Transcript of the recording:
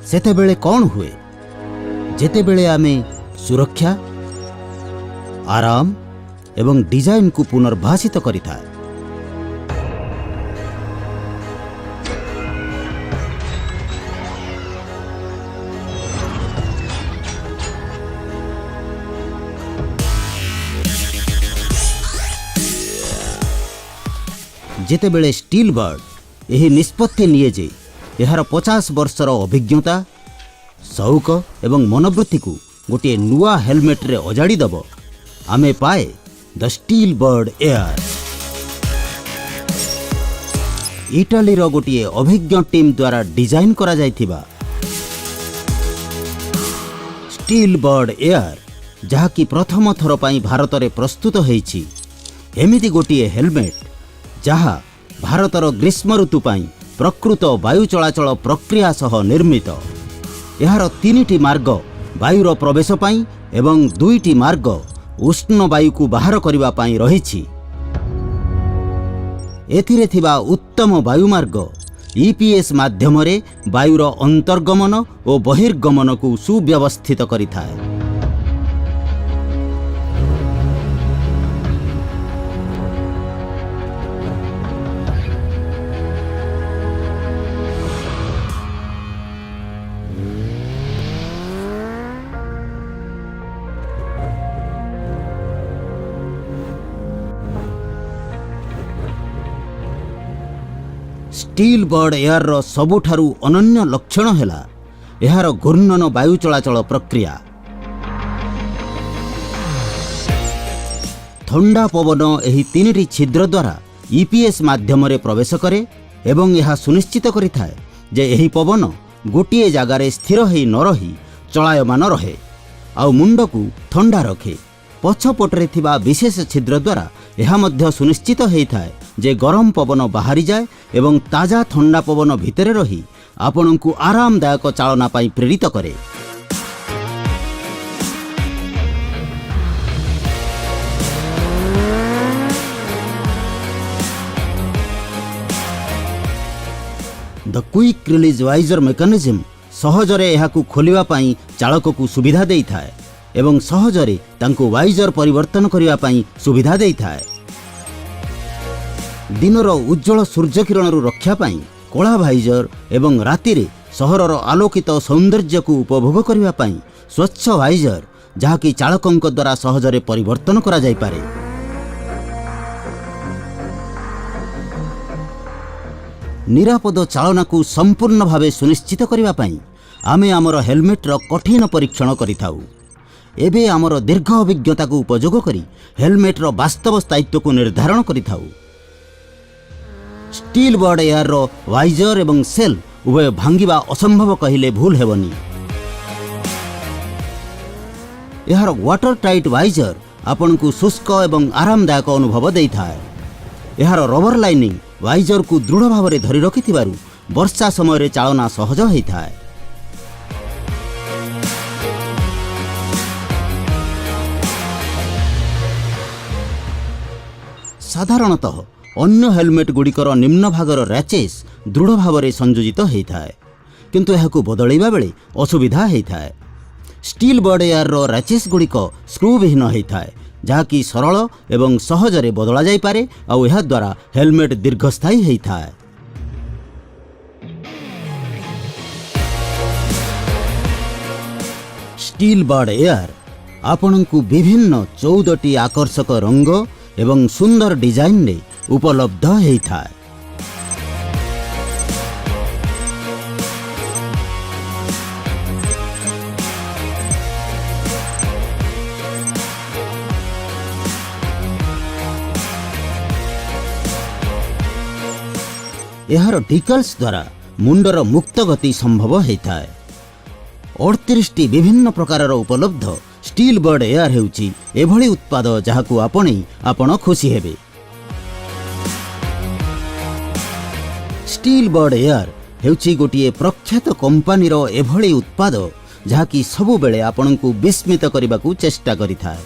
ସେତେବେଳେ କ'ଣ ହୁଏ? ଯେତେବେଳେ ଆମେ ସୁରକ୍ଷା, ଆରାମ ଏବଂ ଡିଜାଇନକୁ ପୁନର୍ଭାଷିତ କରିଥାଏ। ଯେତେବେଳେ ଷ୍ଟିଲ୍ ବର୍ଡ ଏହି ନିଷ୍ପତ୍ତି ନିଏ ଯେ ଏହାର 50 ବର୍ଷର ଅଭିଜ୍ଞତା, ସଉକ ଏବଂ ମନୋବୃତ୍ତିକୁ ଗୋଟିଏ ନୂଆ ହେଲମେଟରେ ଅଜାଡ଼ି ଦେବ, ଆମେ ପାଏ ଦ ଷ୍ଟିଲ୍ ବର୍ଡ ଏୟାର। ଇଟାଲୀର ଗୋଟିଏ ଅଭିଜ୍ଞ ଟିମ୍ ଦ୍ୱାରା ଡିଜାଇନ୍ କରାଯାଇଥିବା ଷ୍ଟିଲ୍ ବର୍ଡ ଏୟାର, ଯାହାକି ପ୍ରଥମ ଥର ପାଇଁ ଭାରତରେ ପ୍ରସ୍ତୁତ ହୋଇଛି, ଏମିତି ଗୋଟିଏ ହେଲମେଟ୍ ଯାହା ଭାରତର ଗ୍ରୀଷ୍ମ ଋତୁ ପାଇଁ ପ୍ରକୃତ ବାୟୁ ଚଳାଚଳ ପ୍ରକ୍ରିୟା ସହ ନିର୍ମିତ। ଏହାର ତିନିଟି ମାର୍ଗ ବାୟୁର ପ୍ରବେଶ ପାଇଁ ଏବଂ ଦୁଇଟି ମାର୍ଗ ଉଷ୍ଣ ବାୟୁକୁ ବାହାର କରିବା ପାଇଁ ରହିଛି। ଏଥିରେ ଥିବା ଉତ୍ତମ ବାୟୁମାର୍ଗ ଇପିଏସ୍ ମାଧ୍ୟମରେ ବାୟୁର ଅନ୍ତର୍ଗମନ ଓ ବହିର୍ଗମନକୁ ସୁବ୍ୟବସ୍ଥିତ କରିଥାଏ। ଷ୍ଟିଲ୍ ବର୍ଡ ଏୟାରର ସବୁଠାରୁ ଅନନ୍ୟ ଲକ୍ଷଣ ହେଲା ଏହାର ଘୂର୍ଣ୍ଣନ ବାୟୁ ଚଳାଚଳ ପ୍ରକ୍ରିୟା। ଥଣ୍ଡା ପବନ ଏହି ତିନିଟି ଛିଦ୍ର ଦ୍ୱାରା ଇପିଏସ୍ ମାଧ୍ୟମରେ ପ୍ରବେଶ କରେ ଏବଂ ଏହା ସୁନିଶ୍ଚିତ କରିଥାଏ ଯେ ଏହି ପବନ ଗୋଟିଏ ଜାଗାରେ ସ୍ଥିର ହୋଇ ନ ରହି ଚଳାୟମାନ ରହେ ଆଉ ମୁଣ୍ଡକୁ ଥଣ୍ଡା ରଖେ। ପଛପଟରେ ଥିବା ବିଶେଷ ଛିଦ୍ର ଦ୍ୱାରା ଏହା ମଧ୍ୟ ସୁନିଶ୍ଚିତ ହୋଇଥାଏ ଯେ ଗରମ ପବନ ବାହାରିଯାଏ ଏବଂ ତାଜା ଥଣ୍ଡା ପବନ ଭିତରେ ରହି ଆପଣଙ୍କୁ ଆରାମଦାୟକ ଚାଳନା ପାଇଁ ପ୍ରେରିତ କରେ। The quick release visor mechanism ସହଜରେ ଏହାକୁ ଖୋଲିବା ପାଇଁ ଚାଳକକୁ ସୁବିଧା ଦେଇଥାଏ ଏବଂ ସହଜରେ ତାଙ୍କୁ ୱାଇଜର ପରିବର୍ତ୍ତନ କରିବା ପାଇଁ ସୁବିଧା ଦେଇଥାଏ। ଦିନର ଉଜ୍ଜ୍ୱଳ ସୂର୍ଯ୍ୟକିରଣରୁ ରକ୍ଷା ପାଇଁ କଳା ଭାଇଜର ଏବଂ ରାତିରେ ସହରର ଆଲୋକିତ ସୌନ୍ଦର୍ଯ୍ୟକୁ ଉପଭୋଗ କରିବା ପାଇଁ ସ୍ୱଚ୍ଛ ଭାଇଜର, ଯାହାକି ଚାଳକଙ୍କ ଦ୍ୱାରା ସହଜରେ ପରିବର୍ତ୍ତନ କରାଯାଇପାରେ। ନିରାପଦ ଚାଳନାକୁ ସମ୍ପୂର୍ଣ୍ଣ ଭାବେ ସୁନିଶ୍ଚିତ କରିବା ପାଇଁ ଆମେ ଆମର ହେଲମେଟର କଠିନ ପରୀକ୍ଷଣ କରିଥାଉ। ଏବେ ଆମର ଦୀର୍ଘ ଅଭିଜ୍ଞତାକୁ ଉପଯୋଗ କରି ହେଲମେଟର ବାସ୍ତବ ସ୍ଥାୟିତ୍ୱକୁ ନିର୍ଦ୍ଧାରଣ କରିଥାଉ। ଷ୍ଟିଲ୍ ବର୍ଡ ଏୟାରର ୱାଇଜର ଏବଂ ସେଲ୍ ଉଭୟ ଭାଙ୍ଗିବା ଅସମ୍ଭବ କହିଲେ ଭୁଲ ହେବନି। ଏହାର ୱାଟର ଟାଇଟ୍ ୱାଇଜର ଆପଣଙ୍କୁ ଶୁଷ୍କ ଏବଂ ଆରାମଦାୟକ ଅନୁଭବ ଦେଇଥାଏ। ଏହାର ରବର ଲାଇନିଂ ୱାଇଜରକୁ ଦୃଢ଼ ଭାବରେ ଧରି ରଖିଥିବାରୁ ବର୍ଷା ସମୟରେ ଚାଳନା ସହଜ ହୋଇଥାଏ। ସାଧାରଣତଃ ଅନ୍ୟ ହେଲମେଟ୍ ଗୁଡ଼ିକର ନିମ୍ନ ଭାଗର ର୍ୟାଚେସ୍ ଦୃଢ଼ ଭାବରେ ସଂଯୋଜିତ ହୋଇଥାଏ, କିନ୍ତୁ ଏହାକୁ ବଦଳାଇବା ବେଳେ ଅସୁବିଧା ହୋଇଥାଏ। ଷ୍ଟିଲ୍ ବର୍ଡ ଏୟାରର ର୍ୟାଚେସ୍ ଗୁଡ଼ିକ ସ୍କ୍ରୁବିହୀନ ହୋଇଥାଏ, ଯାହାକି ସରଳ ଏବଂ ସହଜରେ ବଦଳା ଯାଇପାରେ ଆଉ ଏହାଦ୍ୱାରା ହେଲମେଟ୍ ଦୀର୍ଘସ୍ଥାୟୀ ହୋଇଥାଏ। ଷ୍ଟିଲ୍ ବର୍ଡ ଏୟାର ଆପଣଙ୍କୁ ବିଭିନ୍ନ 14ଟି ଆକର୍ଷକ ରଙ୍ଗ ଏବଂ ସୁନ୍ଦର ଡିଜାଇନରେ ଉପଲବ୍ଧ ହୋଇଥାଏ। ଏହାର ଡିକାଲ୍ସ ଦ୍ୱାରା ମୁଣ୍ଡର ମୁକ୍ତ ଗତି ସମ୍ଭବ ହୋଇଥାଏ। 38ଟି ବିଭିନ୍ନ ପ୍ରକାରର ଉପଲବ୍ଧ ଷ୍ଟିଲ୍ ବର୍ଡ ଏୟାର ହେଉଛି ଏଭଳି ଉତ୍ପାଦ ଯାହାକୁ ଆପଣେଇ ଆପଣ ଖୁସି ହେବେ। ଷ୍ଟିଲ୍ ବର୍ଡ ଏୟାର ହେଉଛି ଗୋଟିଏ ପ୍ରଖ୍ୟାତ କମ୍ପାନୀର ଏଭଳି ଉତ୍ପାଦ, ଯାହାକି ସବୁବେଳେ ଆପଣଙ୍କୁ ବିସ୍ମିତ କରିବାକୁ ଚେଷ୍ଟା କରିଥାଏ।